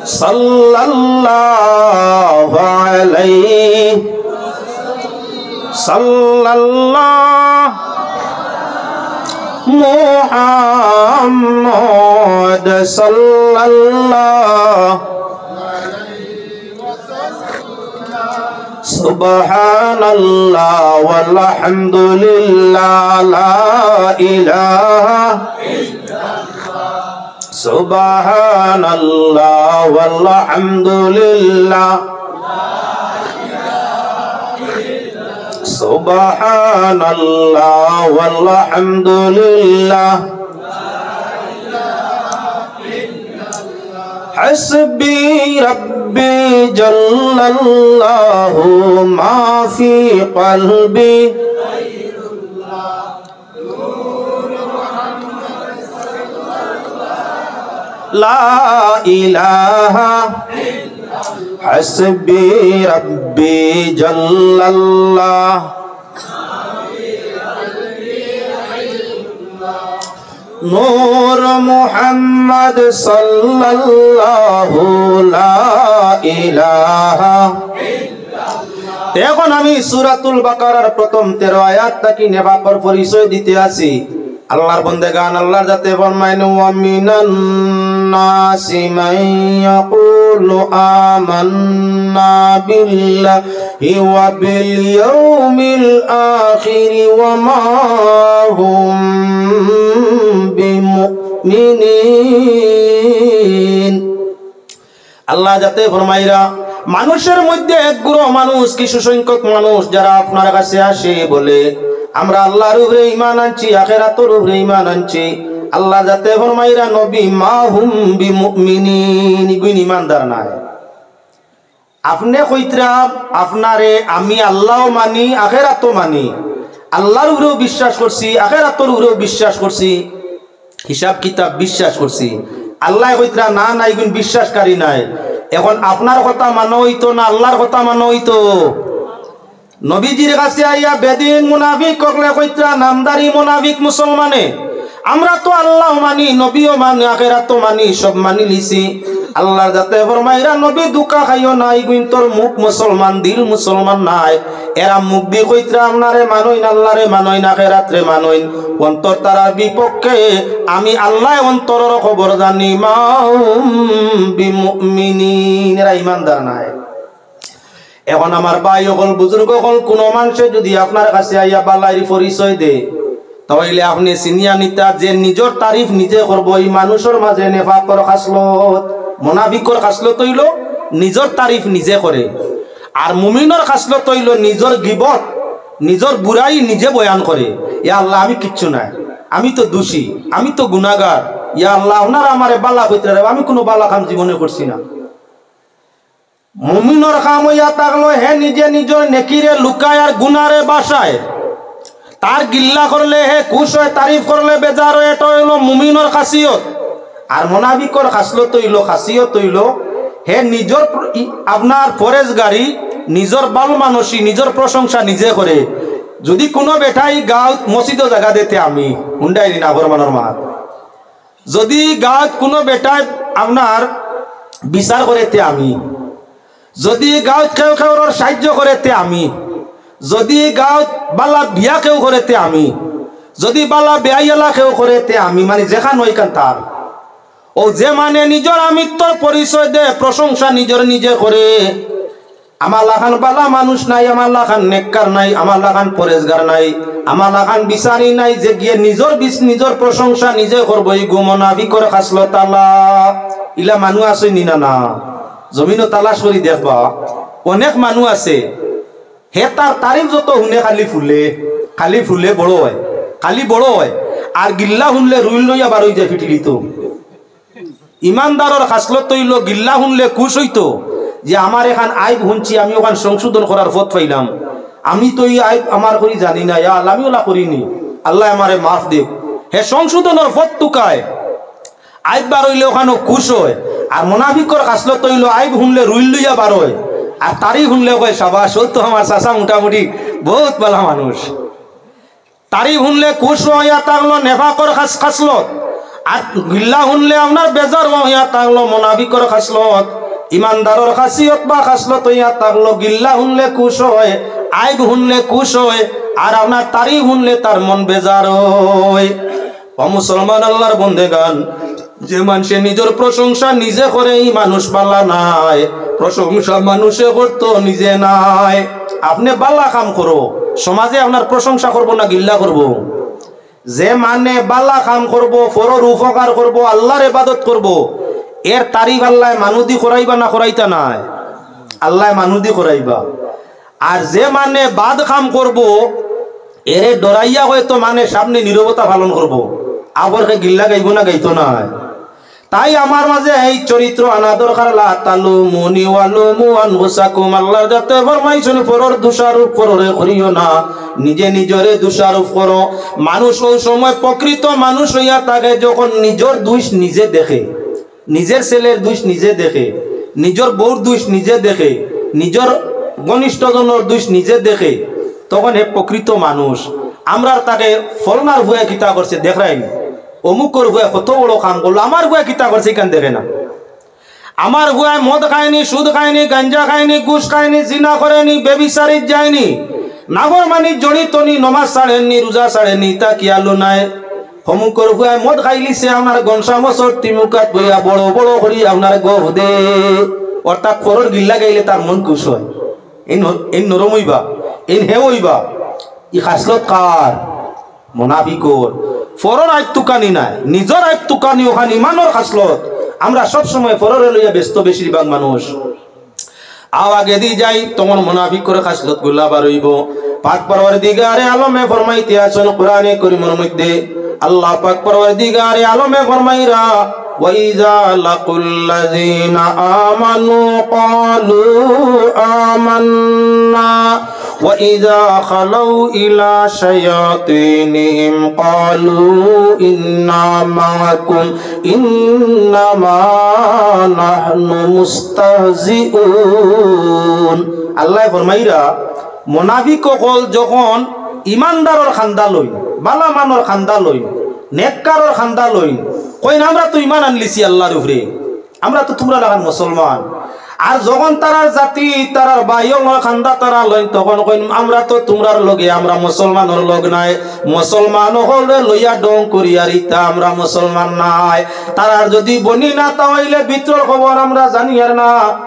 সাল্লাল্লাহু আলাইহি, সাল্লাল্লাহু মুহাম্মদ সাল্লাল্লাহু। সুবহানাল্লাহ ওয়াল হামদুলিল্লাহ, লা ইলাহা। সুবহানাল্লাহ ওয়াল হামদুলিল্লাহ। সুবহানাল্লাহ ওয়াল হামদুলিল্লাহ। হাসবি রাব্বি জাল্লাল্লাহু মা ফি কলবি। লা ইলাহা হাসবি রাব্বি জাল্লাল্লাহ। নূর মুহাম্মদ সাল্লাল্লাহু লা ইলাহা। তে এখন আমি সূরাতুল বাকারার প্রথম তেরো আয়াত থাকি নেফাকর পরিচয় দিতে আছি। আল্লাহর বন্দেগান, আল্লাহর জাতে ফরমাইন, "ওয়া মিনান নাসি মান ইয়াকুলু আমান্না বিল্লাহি ওয়া বিল ইয়াউমিল আখিরি ওয়া মা হুম বিমুমিনিন।" আল্লাহর জাতে ফরমাইরা, মানুষের মধ্যে এক গুরু মানুষ, কিছু সংখ্যক মানুষ যারা আপনার কাছে আসে বলে, "আমরা আল্লাহর উপরে ঈমান আনছি, আখেরাতর উপরে ঈমান আনছি।" আল্লাহর জাতে ফরমাইরা, "নবী, মা হুম বিমুমিনিন, ইগুইন ঈমানদার নায়।" আপনে কইতরা, আপনারে আমি আল্লাহও মানি, আখেরাতও মানি, আল্লাহর উপরেও বিশ্বাস করছি, আখেরাতর উপরেও বিশ্বাস করছি, হিসাব কিতাব বিশ্বাস করছি। আল্লায় কইতরা, "না, না, ইগুইন বিশ্বাসকারী নায়।" এখন আপনার কথা মানা অইতো না আল্লাহর কথা মানা অইতো? নবীজির কাছে আইয়া বেদিন মুনাফিক অকলে কইতরা, নামধারী মুনাফিক মুসলমানে, "আমরা তো আল্লাহও মানি, নবীও মানি, আখেরাতও মানি, সব মানিলিছি।" আল্লাহর জাতে ফরমাইরা, "নবী, ধুকা খাইও না, ইগুইন তোর মুখ মুসলমান, দিল মুসলমান নায়।" এরা মুখ দি কইতরা, "আপনারে মানইন, আল্লাহরে মানইন, আখেরাতরে মানইন।" অন্তর তারার বিপক্ষে। আমি আল্লায় অন্তরর খবর জানি। মা হুম বিমুমিনিন, এরা ঈমানদার নায়। এখন আমার ভাই অকল, বুজুর্গ অকল, কুনু মানষে যুদি আপনার কাছে আইয়া বালাইর পরিচয় দে, তাইলে আপনে চিনিয়া নিতা যে নিজর তারিফ নিজে করবো, ই মানুষর মাঝে নেফাকর খাসলত, মুনাফিকর খাসলত অইলো নিজর তারিফ নিজে করে। আর মুমিনর খাসলত অইলো নিজর গিবত, নিজর বুরাই নিজে বয়ান করে। "ইয়া আল্লাহ, আমি কিচ্ছু নায়, আমি তো দোষী, আমি তো গুনাগার। ইয়া আল্লাহ, আপনারা আমারে বালা কইতরা রে, আমি কুনু বালা কাম জীবনে করছি না।" মুমিনর কাম অইয়া থাকলো হে নিজে নিজর নেকিরে লুকায় আর গুনারে বাসায়। তার গিল্লা করলে হে খুশ অয়, তারিফ করলে বেজার অয়, এটা অইলো মুমিনর খাসিয়ত। আর মুনাফিকর খাসলত অইলো, খাসিয়ত অইলো, হে নিজর প্র-, ই-, আপনার পরেজগারি, নিজর ভালমানসি, নিজর প্রশংসা নিজে করে। যুদি কুনু বেটায় গাউত মসজিদো জাগা দেয় তে আমি, হুনরায়নি নাফরমানর মাত। যুদি গাউত কুনু বেটায় আপনার বিচার করে তে আমি, যুদি গাউত কেউ কেউরর সাইয্য করে তে আমি, যুদি গাউত বালা বিয়া কেউ করে তে আমি, যুদি বালা বেয়াইয়ালা কেউ করে তে আমি, মানি যেখান অইখান তার। অউ যে মানে নিজর আমিত্বর পরিচয় দে, প্রশংসা নিজর নিজে করে। আমার লাখান বালা মানুষ নাই, আমার লাখান নেককার নাই, আমার লাখান পরেজগার নাই, আমার লাখান বিচারি নাই, যেগিয়ে নিজর বিচ-, নিজর প্রশংসা নিজে করবো, ইগু মুনাফিকর খাসলত আলা। ইলা মানুষ আছইন নি না, না? জমিনো তালাশ করি দেখবা, অনেক মানুষ আছে, হে তার তারিফ যত হুনে খালি ফুলে, খালি ফুলে বড় অয়, খালি বড় অয়, আর গিল্লা হুনলে রুইল লইয়া বার অই যায় ফিটিলিত। ইমানদারর খাসলত অইলো গিল্লা হুনলে খুশ অইতো যে আমার এখান আইব হুনছি, আমি অখান সংশোধন করার পথ পাইলাম। আমি তো ই আইব আমার করি জানি না, ইয়া আল্লাহ, আমি অলা করিনি, আল্লায় আমারে মাফ দেউক। হে সংশোধনর পথ তুকায়, আইব বার অইলে অখানো খুশ অয়। আর মুনাফিকর খাসলত অইলো আইব হুনলে রুইল লইয়া বার অয়, আর তারিফ হুনলে কয়, "শাবাশ, অউ তো আমার চাচা মোটামুটি বউত বালা মানুষ।" তারিফ হুনলে খুশ অইয়া থাকলো নেফাকর খাস-, খাসলত, আর গিল্লা হুনলে আপনার বেজার অইয়া থাকলো মুনাফিকর খাসলত। ইমানদারর খাসিয়ত বা খাসলত অইয়া থাকলো গিল্লা হুনলে খুশ অয়, আইব হুনলে খুশ অয়, আর আপনার তারিফ হুনলে তার মন বেজার অয়। ও মুসলমান, আল্লার বন্দেগান, যে মানষে নিজর প্রশংসা নিজে করে, ই মানুষ বালা নায়। প্রশংসা মানুষে করতো, নিজে নায়। আপনে বালা কাম করো, সমাজে আপনার প্রশংসা করবো না গিল্লা করবো? যে মানে বালা কাম করবো, পরর উপকার করবো, আল্লার ইবাদত করবো, এর তারিফ আল্লায় মানুদি করাইবা না করাইতা নায়? আল্লায় মানুদি করাইবা। আর যে মানে বাদ কাম করবো, এরে ডরাইয়া হয়তো মানে সামনে নীরবতা পালন করবো, আবার হে গিল্লা গাইবো না গাইতো নায়। তাই আমার মাঝে এই চরিত্র আনা দরকার। লা তালুমুনি ওয়ালুমু আনফুসাকুম। আল্লার জাতে ফরমাইছইন, পরর দোষারোপ পররে করিও না, নিজে নিজরে দোষারোপ করো। মানুষ অউ সময় প্রকৃত মানুষ অইয়া থাকে যখন নিজর দোষ নিজে দেখে। নিজর ছেলের দোষ নিজে দেখে, নিজর বউর দোষ নিজে দেখে, নিজর ঘনিষ্ঠজনর দোষ নিজে দেখে, তখন হে প্রকৃত মানুষ। আমরার তাকে ফলনার ফুয়ায় কিতা করছে দেখরায়নি, অমুকর ফুয়ায় কত বড় কাম করলো, আমার ফুয়ায় কিতা করছে ইখান দেখে না। আমার ফুয়ায় মদ খায়নি, সুদ খায়নি, গাঞ্জা খায়নি, ঘুষ খায়নি, জিনা করেনি, বেবিচারিত যায়নি, নাফরমানিত জড়িত নি, নমাজ ছাড়েননি, রোজা ছাড়েননি, ইতা কিয়ালু নাই। অমুকর ফুয়ায় মদ খাইলিছে, আপনার গনসা মসর তিমুকাত বইয়া বড় বড় করি আপনার গফ দে। অর্থাৎ পরর গিল্লা গাইলে তার মন খুশ অয়। ইন হ-, ইন নরম অইবা, ইন হে অইবা, ই খাসলত কার? মুনাফিকর। পরর আইব তুকানি নায়, নিজর আইব তুকানি অখান ইমানর খাসলত। আমরা সব সময় পররে লইয়া ব্যস্ত বেশিরভাগ মানুষ। আও আগেদি যাই, তখন মুনাফিকর খাসলতগুলা বার অইবো। পাক পরওয়ারদিগারে আলমে ফরমাইতে আছইন কোরআনে করিমর মধ্যে, আল্লাহ পাক পরওয়ারদিগারে আলমে ফরমাইরা, "ওয়া ইযা লাকুল্লাযীনা আমানু ক্বালু আমান্না, ওয়া ইযা খালাউ ইলা শায়াতিনিহিম ক্বালু ইন্না মাআকুম ইন্নামা নাহনু মুস্তাহজিউন।" আল্লায় ফরমাইরা, মুনাফিক অকল যখন ইমানদারর কান্দা লইন, বালা মানষর কান্দা লইন, নেককারর কান্দা লইন, কইন, "আমরা তো ইমান আনলিছি আল্লার উপরে, আমরা তো তুমরার লাখান মুসলমান।" আর যখন তারার জাতি, তারার ভাই অকলর কান্দা তারা লইন, তখন কইন, "আমরা তো তুমরার লগে, আমরা মুসলমানর লগ নায়, মুসলমান অকলরে লইয়া ঢং করিয়ার ইতা আমরা মুসলমান নায়।" তারার যুদি বনি না, তা অইলে ভিতরর খবর আমরা জানিয়ার না।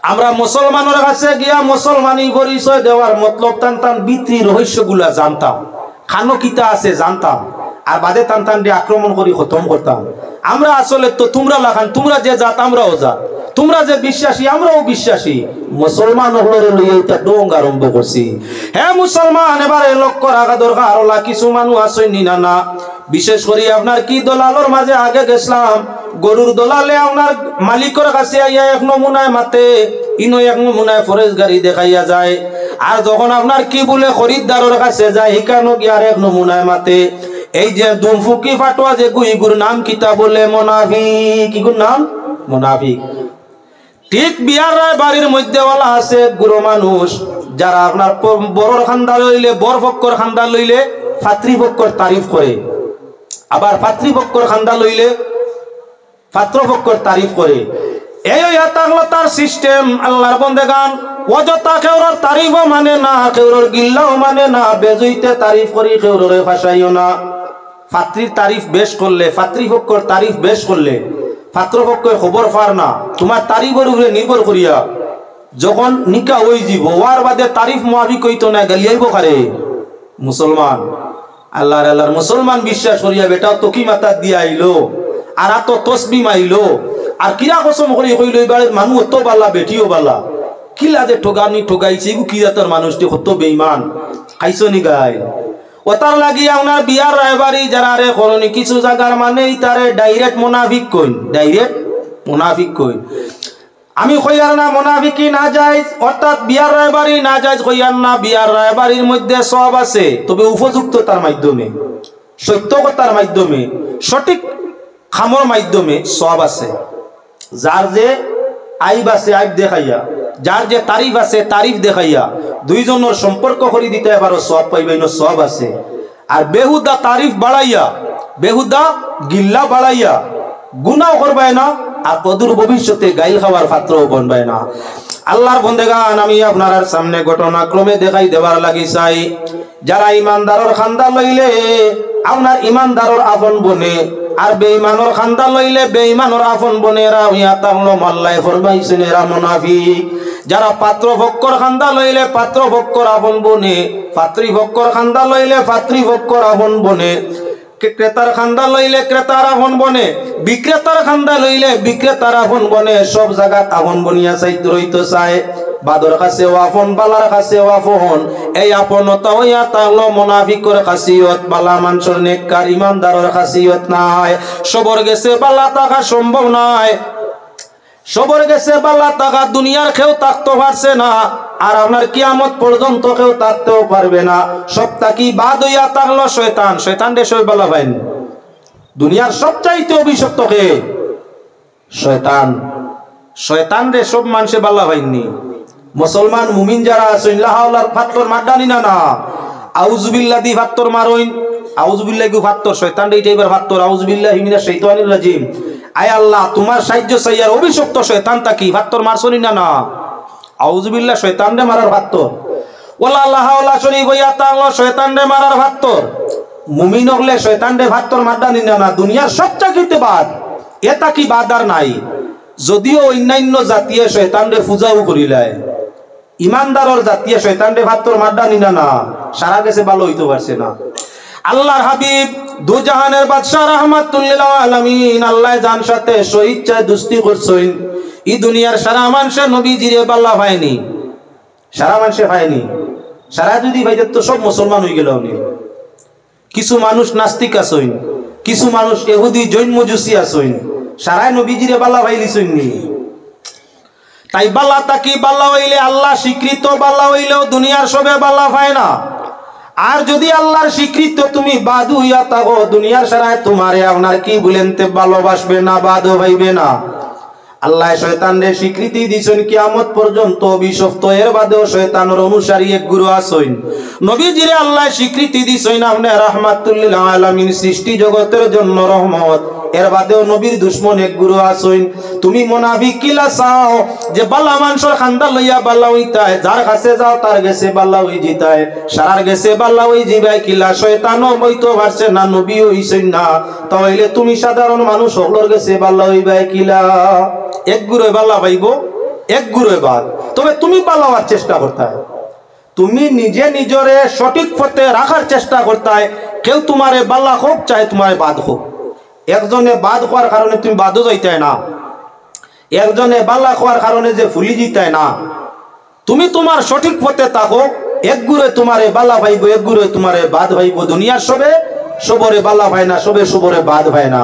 আমরা মুসলমানর কাছে গিয়া মুসলমানি পরিচয় দেওয়ার মতলব তান তান ভিতরি রহস্যগুলা জানতাম, কানো কিতা আছে জানতাম, আর বাদে তান তানরে আক্রমণ করি খতম করতাম। আমরা আসলে তো তুমরার লাখান, তুমরা যে জাত আমরাও জাত, তুমরা যে বিশ্বাসী আমরাও বিশ্বাসী। মুসলমান অকলরে লইয়া ইতা ঢং আরম্ভ করছি। হে মুসলমান, এবারে লক্ষ্য রাখা দরকার, অলা কিছু মানুষ আছইন নি না, না, বিশেষ করি আপনার কি দলালর মাঝে আগে গেছলাম, গরুর দলালে আপনার মালিকর কাছে আইয়া এক নমুনায় মাতে, ইনো এক নমুনায় পরেজগারি দেখাইয়া যায়। আর যখন আপনার কিবুলে খরিদ্দারর কাছে যায়, হিকানো গিয়া আর এক নমুনায় মাতে। এই যে দুমফুকি ফাটুয়া যেগু, ইগুর নাম কিতা বলে? মুনাফিক। ইগুর নাম মুনাফিক। ঠিক বিয়ার রায়বাড়ির মধ্যে ওলা আছে এক গুরু মানুষ, যারা আপনার প-, বরর খান্দা লইলে, বর পক্ষর খান্দা লইলে পাত্রী পক্ষর তারিফ করে, আবার পাত্রী পক্ষর খান্দা লইলে পাত্র পক্ষর তারিফ করে। এই অইয়া থাকলো তার সিস্টেম। আল্লাহর বন্দেগান, অযথা কেউরর তারিফও মানে না, কেউরর গিল্লাও মানে না, বেজুইতে তারিফ করি কেউররে ফাঁসাইও না। পাত্রীর তারিফ বেশ করলে, পাত্রী পক্ষর তারিফ বেশ করলে, পাত্র পক্ষে খবর পার না, তোমার তারিফর উপরে নির্ভর করিয়া যখন নিকা অইযিবো, অওয়ার বাদে তারিফ মুনাফিক অইতো না, গালিয়াইবো কারে? মুসলমান। আল্লাহর, আল্লাহর মুসলমান বিশ্বাস করিয়া বেটা তকি মাথাত দিয়া আইলো, আর আতো তসবি মাইলো, আর কিরা কসম করি কইলো, "ই বাড়ির মানুষ অত বালা, বেটিও বালা।" কিলা যে ঠগানি ঠগাইছে, ইগু কি জাতর মানুষ রে, কত বেইমান। খাইছো নি গাই? অতার লাগি আপনার বিয়ার রায়বাড়ি যারারে করইন, কিছু জাগার মানুষে ইতারে direct মুনাফিক কইন, direct মুনাফিক কইন। আমি কইয়ার না মুনাফিকি নাজায়েজ, অর্থাৎ বিয়ার রায়বাড়ি নাজায়েজ কইয়ার না, বিয়ার রায়বাড়ির মধ্যে সওয়াব আছে, তবে উপযুক্ততার মাধ্যমে, সত্য কথার মাধ্যমে, সঠিক কামর মাধ্যমে সওয়াব আছে। যার যে আইব আছে, আইব দেখাইয়া, যার যে তারিফ আছে, তারিফ দেখাইয়া, দুইজনর সম্পর্ক করি দিতায় পারো, সওয়াব পাইবায়, ইনো সওয়াব আছে। আর বেহুদা তারিফ বাড়াইয়া, বেহুদা গিল্লা বাড়াইয়া গুনাও করবায় না, আর অদূর ভবিষ্যতে গাইল খাওয়ার পাত্রও বনবায় না। আল্লাহর বন্দেগান, আমি আপনারার সামনে ঘটনাক্রমে দেখাই দেবার লাগি চাই, যারা ইমানদারর খান্দা লইলে আপনার ইমানদারর আপন বনে, আর বেইমানর খান্দা লইলে বেইমানর আপন বনে, এরা অইয়া থাকলো, আল্লায় ফরমাইছইন, এরা মুনাফিক। যারা পাত্র পক্ষর খান্দা লইলে পাত্র পক্ষর আপন বনে, পাত্রী পক্ষর খান্দা লইলে পাত্রী পক্ষর আপন বনে, ক্রে-, ক্রেতার খান্দা লইলে ক্রেতার আপন বনে, বিক্রেতার খান্দা লইলে বিক্রেতার আপন বনে, সব জাগাত আপন বনিয়া চাইতে রইতো চায়। বাদর কাছেও আপন, বালার কাছেও আপন। এই আপনতা অইয়া থাকলো মুনাফিকর খাসিয়ত, বালা মানষর নেককার ইমানদারর খাসিয়ত নায়। সবর গেছে বালা থাকা সম্ভব নায়। সবর গেছে বালা থাকা দুনিয়ার কেউ থাকতো পারছে না, আর আপনার কিয়ামত পর্যন্ত কেউ থাকতেও পারবে না। সব থাকি বাদ অইয়া থাকলো শয়তান। শয়তানরে সবে বালা পাইন। দুনিয়ার সবচাইতে অভিশপ্ত কে? শয়তান। শয়তানরে সব মানষে বালা পাইন নি। মুসলমান মুমিন যারা আছইন, লা হাওলার ফাত্তর মাররা নি না, না? আউযুবিল্লাহ দি ফাত্তর মারইন। আউযুবিল্লাহ ইগু ফাত্তর, শয়তানরে ইটাইবার ফাত্তর। আউযুবিল্লাহি মিনাশ শাইতানির রাজিম। আয় আল্লাহ, তোমার সাহায্য চাইয়ার অভিশপ্ত শয়তান থাকি ফাত্তর মারছো নি না, না? আউযুবিল্লাহ, শয়তানরে মারার ফাত্তর। ওলা লা হাওলা শরীফ অইয়া থাকলো শয়তানরে মারার ফাত্তর। মুমিন অকলে শয়তানরে ফাত্তর মাররা নি না, না? দুনিয়ার সবচাইতে বাদ, এ থাকি বাদ আর নাই। যদিও অইন্যান্য জাতিয়ে শয়তানরে পূজাও করিলায়, ইমানদারর জাতিয়ে শয়তানরে ফাত্তর মাররা নি না, না? সারার গেছে বালা অইতো পারছে না। আল্লাহর হাবিব, দুজাহানের বাদশা, রাহমাতুল্লিল আলামিন, আল্লায় যান সাথে স্বইচ্ছায় দুস্তি করছইন। ই দুনিয়ার সারা মানষে নবীজিরে বালা পায় নি, সারা মানষে পায় নি। সারা যুদি পাইতা তো সব মুসলমান অইগেলা অনে। কিছু মানুষ নাস্তিক আছইন, কিছু মানুষ এহুদি জৈন মজুসি আছইন, সারায় নবীজিরে বালা পাইলিছইন নি? তাই বালা থাকি বালা অইলে, আল্লাহ স্বীকৃত বালা অইলেও দুনিয়ার সবে বালা পায় না। আর যুদি আল্লাহর স্বীকৃত তুমি বাদ অইয়া থাকো, দুনিয়ার সারায় তোমারে আপনার কিবুলেন্তে ভালোবাসবে না, বাদও পাইবে না। আল্লায় শয়তানরে স্বীকৃতি দিছইন কিয়ামত পর্যন্ত অভিশপ্ত, এর বাদেও শয়তানর অনুসারী এক গুরু আছইন। নবীজিরে আল্লায় স্বীকৃতি দিছইন আপনে রাহমাতুল্লিল আলামিন, সৃষ্টি জগতের জন্য রহমত, এর বাদেও নবীর দুশমন এক গুরু আছইন। তুমি মুনাফিক কিলা চাও যে বালা মানষর খান্দা লইয়া বালা অইতায়, যার কাছে যাও তার গেছে বালা অইযিতায়, সারার গেছে বালা অইযিবায় কিলা? শয়তানও অইতো পারছে না, নবীও অইছইন না, তা অইলে তুমি সাধারণ মানুষ অকলর গেছে বালা অইবায় কিলা? এক গুরুয়ে বালা পাইবো, এক গুরুয়ে বাদ। তবে তুমি বালা অওয়ার চেষ্টা করতায়, তুমি নিজে নিজরে সঠিক পথে রাখার চেষ্টা করতায়। কেউ তোমারে বালা কউক চাহে তোমারে বাদ কউক, একজনে বাদ কওয়ার কারণে তুমি বাদও যাইতায় না, একজনে বালা কওয়ার কারণে যে ফুলি যিতায় না। তুমি তোমার সঠিক পথে থাকো, এক গুরুয়ে তোমারে বালা পাইবো, এক গুরুয়ে তোমারে বাদ পাইবো। দুনিয়ার সবে সবরে বালা পায় না, সবে সবরে বাদ পায় না।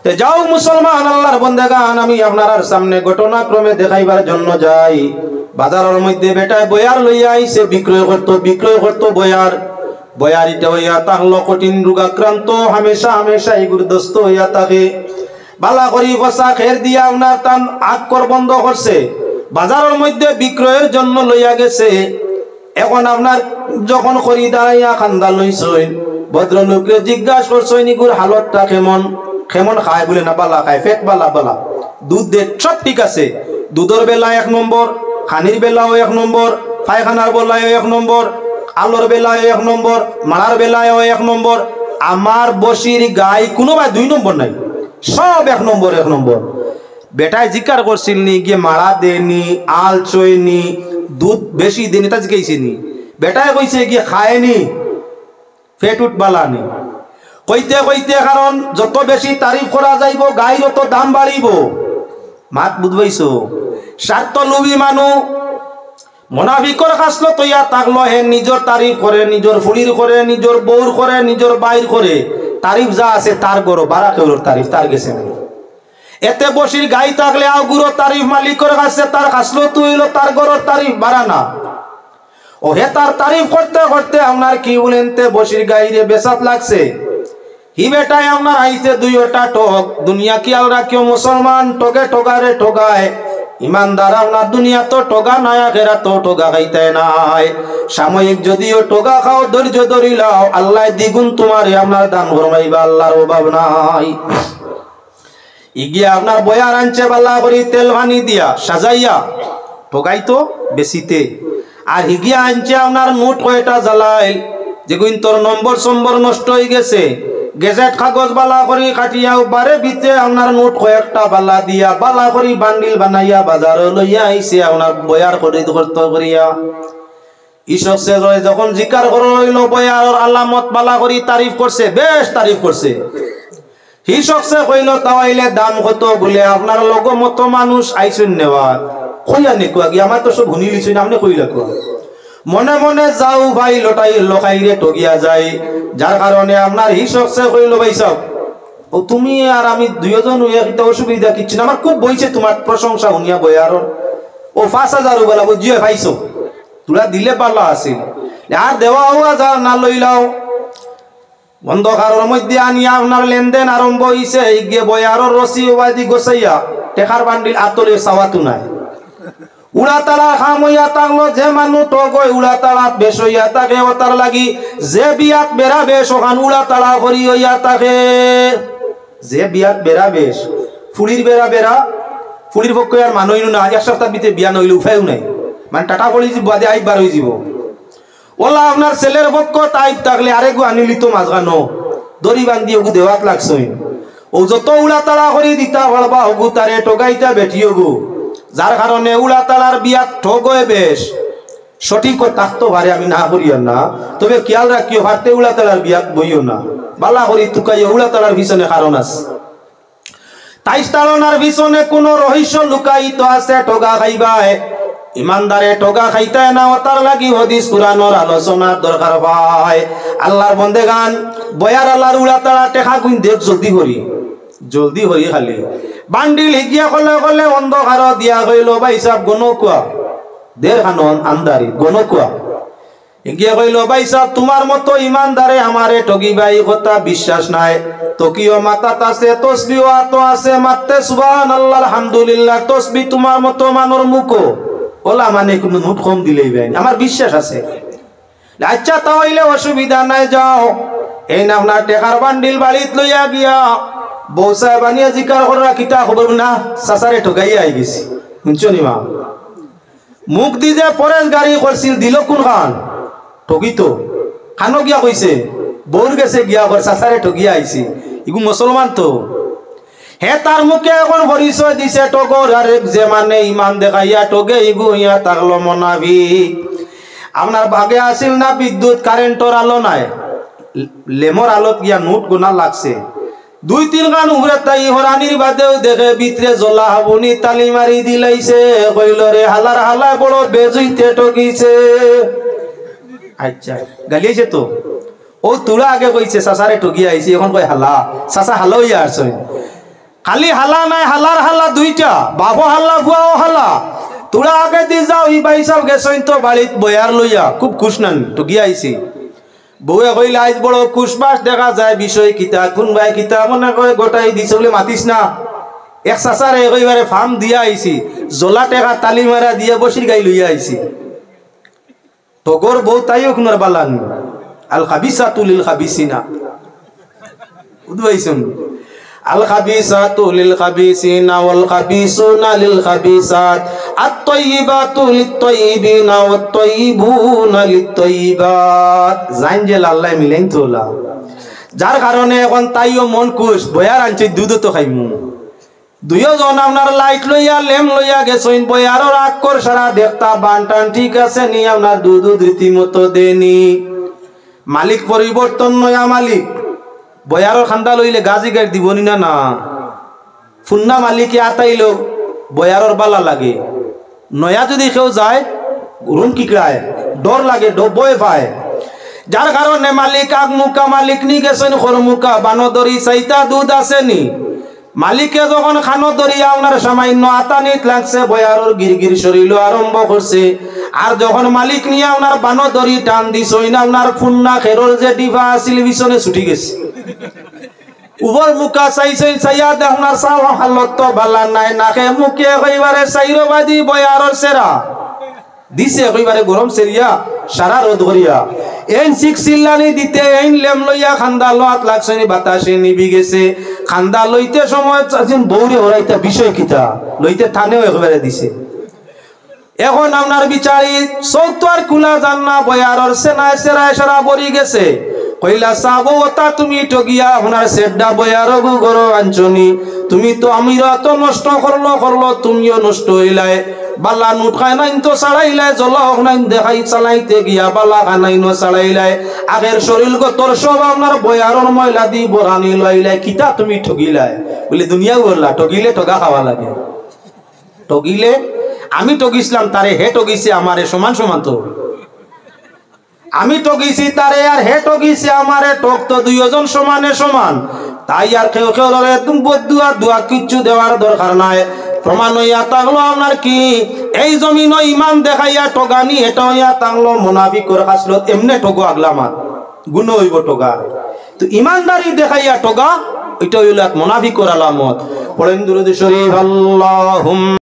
তে যাও মুসলমান, আল্লাহর বন্দেগান, আমি আপনারার সামনে ঘটনাক্রমে দেখাইবার জন্য যাই। বাজারর মধ্যে বেটায় বয়ার লইয়া আইছে, বিক্রয় করতো, বিক্রয় করতো বয়ার। বয়ার ইটা অইয়া থাকলো কঠিন রোগাক্রান্ত, হামেশা হামেশা ইগুর দস্ত অইয়া থাকে। বালা করি ফসা খের দিয়া আপনার তান আক্কর বন্ধ করছে। বাজারর মধ্যে বিক্রয়র জন্য লইয়া গেছে। এখন আপনার যখন খরিদার আইয়া খান্দা লইছইন, ভদ্রলোকরে জিজ্ঞাস করছইন, "ইগুর হালতটা কেমন? কেমন খায়?" বলে, "না, বালা খায়, ফেট বালা, বালা। দুধ দে, সব ঠিক আছে। দুধর বেলায় এক নম্বর, খানির বেলায়ও এক নম্বর, পায়খানার বেলায়ও এক নম্বর, আলোর বেলায়ও এক নম্বর, মাড়ার বেলায়ও এক নম্বর। আমার বসির গাই কুনুবায় দুই নম্বর নাই, সব এক নম্বর, এক নম্বর।" বেটায় জিকার করছিল নি, গিয়ে মাড়া দেয়নি, আল চয়নি, দুধ বেশি দেয়নি, তা জিকাইছে নি? বেটায় কইছে গিয়ে খায়নি, ফেট উঠ বালানি। কইতে কইতে, কারণ যত বেশি তারিফ করা যাইবো, গাইর অত দাম বাড়িবো। মাত বুঝবাইছো? স্বার্থ লোভী মানুষ, মুনাফিকর খাসলত অইয়া থাকলো, হে নিজর তারিফ করে, নিজর ফুড়ির করে, নিজর বউর করে, নিজর বাইর করে। তারিফ যা আছে তার গরো, বারা কেউর তারিফ তার গেছে নাই। এতে বসির গাই থাকলে আগুরো তারিফ মালিকর কাছে, তার খাসলত অইলো তার গরর তারিফ বাড়ানা। ও হে তার তারিফ করতে করতে আপনার কি বলেন তে বসির গাইরে বেচাত লাগছে। হি বেটায় আপনার আইছে দুইওটা ঠগ। দুনিয়া খিয়াল রাখিও মুসলমান, ঠগে ঠগারে ঠগায়। ইমানদার আপনার দুনিয়াত ঠগা নাই, আখেরাতও ঠগা খাইতে নাই। সাময়িক যদিও ঠগা খাও, ধৈর্য ধরিলাও, আল্লায় দ্বিগুণ তুমারে আপনার দান ফরমাইবা, আল্লাহর অভাব নাই। ইগিয়ে আপনার বয়ার আনছে বালা করি তেল পানি দিয়া সাজাইয়া, ঠগাইতো বেচিতে। আর হিগিয়ে আনছে আপনার নোট কয়টা জ্বালাইল, যেগুইন তোর নম্বর সম্বর নষ্ট অই গেছে, গেজেট কাগজ বালা করি কাটিয়া উবারে ভিতরে আপনার নোট কয়েকটা বালা দিয়া বালা করি বান্ডিল বানাইয়া বাজারো লইয়া আইছে আপনার বয়ার খরিদ করতো করিয়া। ই শখসে রয় যখন জিকার করা অইলো, বয়ারর আলামত বালা করি তারিফ করছে, বেশ তারিফ করছে। হি শখসে কইলো, "তাওয়াইলে দাম কত?" বলে, "আপনার লগ মতো মানুষ আইছইন নেওয়াত।" কইয়া নি কুয়া গিয়া, আমার তো সব হুনি লিছইন, আপনে কইলা কুয়া। মনে মনে যাও ভাই, লটাই লখাইরে ঠগিয়া যায়, যার কারণে আপনার হি শখসে কইলো, "ভাই সাব, ও তুমি আর আমি দুইজন অইয়া কিতা অসুবিধা কিচ্ছু না, আমার খুব বইছে তুমার প্রশংসা হুনিয়া বয়ারর। ও পাঁচ হাজার উবালা বুঝিয়া পাইছো, তুরা দিলে বালা আছিল, আর দেওয়া হওয়া যা না লইলাও।" অন্ধকারর মধ্যে আনিয়া আপনার লেনদেন আরম্ভ অইছে। ইগিয়ে বয়ারর রশি ওবায়দি গোছাইয়া টেকার বান্ডিল আতলে চাওয়াতু নাই। উড়াতাড়া কাম অইয়া থাকলো, যে মানুষ ঠগ অয় উড়াতাড়াত বেশ অইয়া থাকে, অতার লাগি যে বিয়াত বেড়া বেশ অখান উড়াতাড়া করি অইয়া থাকে। যে বিয়াত বেড়া বেশ, ফুড়ির বেড়া বেড়া, ফুড়ির পক্ষ আর মানুষ না, এক সপ্তাহর ভিতরে বিয়া নইলে উপায়ও নাই, মানে টাটা পড়ি বাদে আইবার অই যাব। ওলা আপনার ছেলের পক্ষ তাইব থাকলে আরেকগু আনিলিতো মাঝখানো, দড়ি বান্ধি ওগু দেওয়াত লাগছইন। ও যত উড়াতাড়া করি দিতা পারবা ওগু তারে ঠগাইতা বেটি ওগু, যার কারণে উড়াতাড়ার বিয়াত ঠগ অয় বেশ। সঠিক থাকতো পারে, আমি না করিয়ার না, তবে খিয়াল রাখিও পারতে উড়াতাড়ার বিয়াত বইও না, বালা করি তুকাইও, উড়াতাড়ার পিছনে কারণ আছে। তাইশ তাড়নার পিছনে কোনো রহস্য লুকায়িত আছে, ঠগা খাইবায়। ইমানদারে ঠগা খাইতায় না, অতার লাগি হাদিস কুরআনর আলোচনা দরকার পায়। আল্লাহর বন্দেগান, বয়ার আল্লাহর উড়াতাড়া টেকা গুইন দেখ জলদি করি, জলদি করি খালি। বান্ডিল হিগিয়া কলে কলে অন্ধকার দিয়া কইলো, "ভাই সাব, গনো কুয়া, দের খানো আন্দারি, গনো কুয়া।" হিগিয়ে কইলো, "ভাই সাব, তুমার মতো ইমানদারে আমারে ঠগিবায়, ই কথা বিশ্বাস নায়। তকিও মাথাত আছে, তসবিও আতো আছে, মাততে সুবহানাল্লাহ, আলহামদুলিল্লাহ, তসবি তুমার মতো মানুর মুখো। ওলা মানে কুনু নোট কম দিলেই ভাই, আমার বিশ্বাস আছে।" "আচ্ছা, তাইলে অসুবিধা নাই, যাও।" এইন আপনার টেকার বান্ডিল বাড়িত লইয়া গিয়া বউ সাহেব আনিয়া জিকার কররা, "কিতা খবর?" "না, চাচারে ঠগাইয়া আই গেছি।" হুনছো নি মা? মুখদি যে পরেজগারি করছিল, দিল কুনখান? ঠগিতো। কানো গিয়া কইছে? বউর গেছে গিয়া কর, "চাচারে ঠগিয়া আইছি।" ইগু মুসলমান তো। হে তার মুখে এখন পরিচয় দিছে ঠগর, আর যে মানে ইমান দেখাইয়া ঠগে, ইগু ইয়া থাকলো মুনাফিক। আপনার বাগে আছিল না বিদ্যুৎ, কারেন্টর আলো নাই, লেমর আলোত গিয়া নোট গুনা লাগছে। দুই তিন খান উপরে তাই হরানির বাদেও দেখে ভিতরে জ্বলা হাবুনি তালি মারি দিলাইছে। কইল, "রে হালার হালায় বড় বেজুইতে ঠগিছে।" আচ্ছা, গালিয়াইছে তো। ও তুরা আগে কইছে, "চাচারে ঠগিয়া আইছি", এখন কয়, "হালা।" চাচা হালা অইয়া আছইন। খালি হালা নায়, হালার হালা দুইটা, বাপও হালা, ফুয়াও হালা। তুরা আগেদি যাও, ই ভাইসাব গেছইন তো বাড়িত বয়ার লইয়া, খুব খুশ নানি, ঠগিয়া আইছি। বউয়ে কইলা, "আইজ বড় খুশবাস দেখা যায়, বিষয় কিতা?" কুনবায় কিতা মনে কয় গটাই দিছে, বুলে, "মাতিস না।" এক চাচারে কইবারে ফাম দিয়া আইছি, জলা টেকা তালি মারা দিয়া বসির গাই লইয়া আইছি। ঠগর বউ তাইও কুনর বালা নি। আল খাবিসাতু লিল খাবিসিনা। বুঝবাইছুন? আল খাবিসাতু লিল খাবিসিনা ওয়াল খাবিসুনা লিল খাবিসাত। আত তাইয়িবাতু লিত তাইয়িবিনা ওয়াত তাইয়িবুনা লিত তাইয়িবাত। জাইন যে আল্লায় মিলাইন তোলা। যার কারণে এখন তাইও মন খুশ, বয়ার আনছে, দুধও তো খাইমু। দুইও জন আপনার লাইট লইয়া, লেম লইয়া গেছইন, বয়ারর আক্কর সারা দেখতা, বানটান ঠিক আছে নি, আপনার দুধ উধ রীতিমতো দেনি। মালিক পরিবর্তন, নয়া মালিক। বয়ারর খান্দা লইলে গাজি গাইর দিবনি না, না? ফুন্না মালিকে আতাইলো, বয়ারর বালা লাগে। নয়া যদি কেউ যায়, রুম কিকড়ায়, ডর লাগে, ড-, ভয় পায়। যার কারণে মালিক আগমুখা, মালিক নি গেছইন খরমুখা, বানো ধরি চাইতা দুধ আছে নি। মালিকে যখন খানো ধরিয়া আপনার সামান্য আতানিত লাগছে, বয়ারর গিরগির শরীলো আরম্ভ করছে। আর যখন মালিক নিয়া আপনার বানো ধরি টান দিছইন, আপনার ফুন্না খেরর যে ডিবা আছিল, পিছনে ছুটি গেছে। উপর মুখা চাইছইন, চাইয়া দেখনার চাও হালত তো বালা নাই, নাকে মুখে কইবারে চাইরো বাদি বয়ারর সেরা। দিছে কইবারে গরম সেরিয়া, সারা রোদ করিয়া। এইন চিক চিল্লানি দিতে, এইন লেম লইয়া খান্দা লোয়াত লাগছইন, বাতাসে নিবি গেছে। খান্দা লইতে সময় চাইছইন বউরে হরাইতা, বিষয় কিতা? লইতে থানেও একবারে দিছে। এখন আপনার বিচারি চৌতুয়ার খুলা যার না, বয়ারর সেনায় সেরায় সারা ভরি গেছে। কইলা, "সাবো, ওটা তুমি ঠগিয়া আপনার সেড্ডা বয়ারগু গরো আনছনি। তুমি তো আমরা তো নষ্ট করলো, করলো, তুমিও নষ্ট হইলায়। বালা নোট খানাইন তো ছাড়াইলায়, জলা অখনাইন দেখাই চালাইতে গিয়া বালা খানাইনও ছাড়াইলায়। আগের শরীর গতর সব আপনার বয়ারর ময়লা দি বরানি লইলায়, কিতা তুমি ঠগিলায়?" বলে, "দুনিয়া বললা, ঠগিলে ঠগা খাওয়া লাগে।" ঠগিলে আমি ঠগিছিলাম তারে, হে ঠগিছে আমারে, সমান সমান তো। আমি ঠগিছি তারে আর হে ঠগিছে আমারে, ঠগ তো দুইজন সমানে সমান। তাই আর কেউ কেউরে একদম বদদুয়া, দুয়া কিচ্ছু দেওয়ার দরকার নাই। প্রমাণ হইয়া থাকলো আপনার কি, এই জমিনো ইমান দেখাইয়া ঠগানি, এটা হইয়া থাকলো মুনাফিকর খাসলত। এমনে ঠগো আগলা মাত, গুনা হইব ঠগা। তো ইমানদারি দেখাইয়া ঠগা, এটা হইল এক মুনাফিকর আলামত। পড়েন দুরূদ শরীফ, আল্লাহুম্মা